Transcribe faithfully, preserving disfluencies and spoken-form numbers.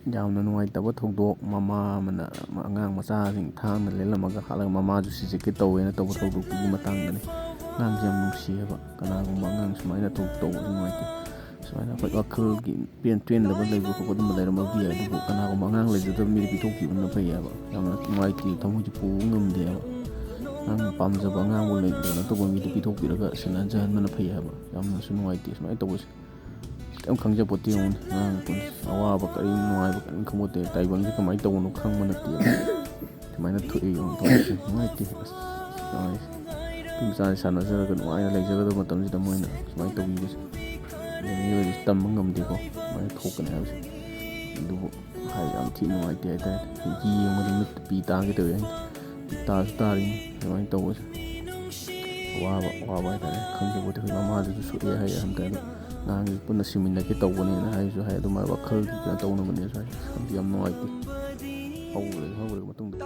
ꯌꯥꯝꯅ ꯅꯨꯡꯉꯥꯏꯇꯕ ꯊꯧꯗꯣꯛ, ꯃꯃꯥ ꯑꯃꯅ ꯑꯉꯥꯡ ꯃꯆꯥꯁꯤꯡ ꯊꯥꯡꯅ ꯂꯦꯜꯂꯝꯃꯒ ꯍꯥꯠꯂꯒ ꯃꯃꯥꯁꯨ ꯁꯤꯖꯒꯦ ꯇꯧꯋꯦꯅ ꯇꯧꯕ ꯊꯧꯗꯣꯛꯇꯨꯒꯤ ꯃꯇꯥꯡꯗꯅꯤ꯫ ꯑꯉꯥꯡꯁꯦ ꯌꯥꯝ ꯅꯨꯡꯁꯤꯌꯦꯕ꯫ ꯀꯅꯥꯒꯨꯝꯕ ꯑꯉꯥꯡ ꯁꯨꯃꯥꯏꯅ ꯊꯧꯗꯣꯛ ꯇꯧꯕꯁꯨ ꯅꯨꯡꯉꯥꯏꯇꯦ꯫ ꯁꯨꯃꯥꯏꯅ ꯑꯩꯈꯣꯏ ꯋꯥꯈꯜꯒꯤ ꯄꯦꯟ ꯄꯦꯟꯗꯕ ꯂꯩꯕ ꯈꯣꯠꯄ ꯑꯗꯨꯝꯕ ꯂꯩꯔꯝꯕꯁꯨ ꯌꯥꯏ, ꯑꯗꯨꯕꯨ ꯀꯅꯥꯒꯨꯝꯕ ꯑꯉꯥꯡ ꯂꯩꯖꯗꯕ ꯃꯤꯗ ꯄꯤꯊꯣꯛꯈꯤꯕꯅ ꯐꯩ ꯍꯥꯏꯕ꯫ ꯌꯥꯝꯅ ꯅꯨꯡꯉꯥꯏꯇꯦ, ꯊꯃꯣꯏꯁꯦ ꯄꯨꯕ ꯉꯝꯗꯦ ꯍꯥꯏꯕ꯫ ꯅꯪꯅ ꯄꯥꯝꯖꯕ ꯑꯉꯥꯡꯕꯨ ꯂꯩ-, ꯀꯩꯅꯣ ꯇꯧꯕ ꯃꯤꯗ ꯄꯤꯊꯣꯛꯄꯤꯔꯒ ꯁꯦꯟꯅꯖꯍꯟꯕꯅ ꯐꯩ ꯍꯥꯏꯕ꯫ ꯌꯥꯝꯅꯁꯨ ꯅꯨꯡꯉꯥꯏꯇꯦ ꯁꯨꯃꯥꯏꯅ ꯇꯧꯕꯁꯦ꯫ ꯀꯩꯝ ꯈꯪꯖꯄꯣꯠꯇꯦ ꯌꯦꯡꯉꯨꯅꯦ꯫ ꯑꯉꯥꯡ ꯄꯨꯟꯁꯤ ꯑꯋꯥꯕ ꯀꯔꯤ ꯅꯨꯡꯉꯥꯏꯕ ꯀꯔꯤꯝ ꯈꯪꯄꯣꯠꯇꯦ꯫ ꯇꯥꯏꯕꯪꯁꯦ ꯀꯃꯥꯏꯅ ꯇꯧꯕꯅꯣ ꯈꯪꯕ ꯅꯠꯇꯦꯕ꯫ ꯁꯨꯃꯥꯏꯅ ꯊꯣꯛꯑꯦ ꯌꯦꯡꯉꯨ ꯇꯧꯔꯤꯁꯦ꯫ ꯅꯨꯡꯉꯥꯏꯇꯦ꯫ ꯑꯁ, ꯅꯨꯡꯉꯥꯏ꯫ ꯅꯨꯄꯤ ꯃꯆꯥꯁꯦ ꯁꯥꯟꯅꯖꯔꯒ ꯅꯨꯡꯉꯥꯏꯅ ꯂꯩꯖꯒꯗꯕ ꯃꯇꯝꯁꯤꯗ ꯃꯣꯏꯅ ꯁꯨꯃꯥꯏꯅ ꯇꯧꯕꯤꯕꯁꯦ꯫ ꯑꯗꯩ ꯃꯤꯑꯣꯏꯕꯁꯤ ꯇꯝꯕ ꯉꯝꯗꯦꯀꯣ꯫ ꯁꯨꯃꯥꯏꯅ ꯊꯣꯛꯀꯅꯤ ꯍꯥꯏꯕꯁꯦ꯫ ꯑꯗꯨꯕꯨ ꯍꯥꯏ ꯌꯥꯝ ꯊꯤ ꯅꯨꯡꯉꯥꯏꯇꯦ ꯍꯥꯏꯇꯥꯔꯦ꯫ ꯌꯦꯡꯕꯗ ꯃꯤꯠꯇ ꯄꯤ ꯇꯥꯒꯦ ꯇꯧꯋꯦ꯫ ꯄꯤ ꯇꯥꯁꯨ ꯇꯥꯔꯤꯅꯤ ꯑꯗꯨꯃꯥꯏꯅ ꯇꯧꯕꯁꯦ꯫ ꯑꯋꯥꯕ, ꯑꯋꯥꯕ ꯍꯥꯏꯇꯥꯔꯦ꯫ ꯈꯪꯖꯕꯗꯤ ꯑꯩꯈꯣꯏ ꯃꯃꯥꯗꯨꯁꯨ ꯁꯣꯛꯑꯦ ꯍꯥꯏ ꯍꯟꯗꯛ꯫ ꯑꯗꯣ ꯑꯉꯥꯡꯁꯤ ꯄꯨꯟꯅ ꯁꯤꯃꯤꯟꯅꯒꯦ ꯇꯧꯕꯅꯦꯅ ꯍꯥꯏꯁꯨ ꯍꯥꯏ꯫ ꯑꯗꯨꯃꯥꯏꯅ ꯋꯥꯈꯜꯗꯤ ꯀꯩꯅꯣ ꯇꯧꯅꯕꯅꯦꯁꯨ ꯍꯥꯏ꯫ ꯑꯁ, ꯈꯪꯗꯦ, ꯌꯥꯝ ꯅꯨꯡꯉꯥꯏꯇꯦ꯫ ꯍꯧꯈ꯭ꯔꯦ, ꯍꯧꯈ꯭ꯔꯦ ꯃꯇꯨꯡꯗ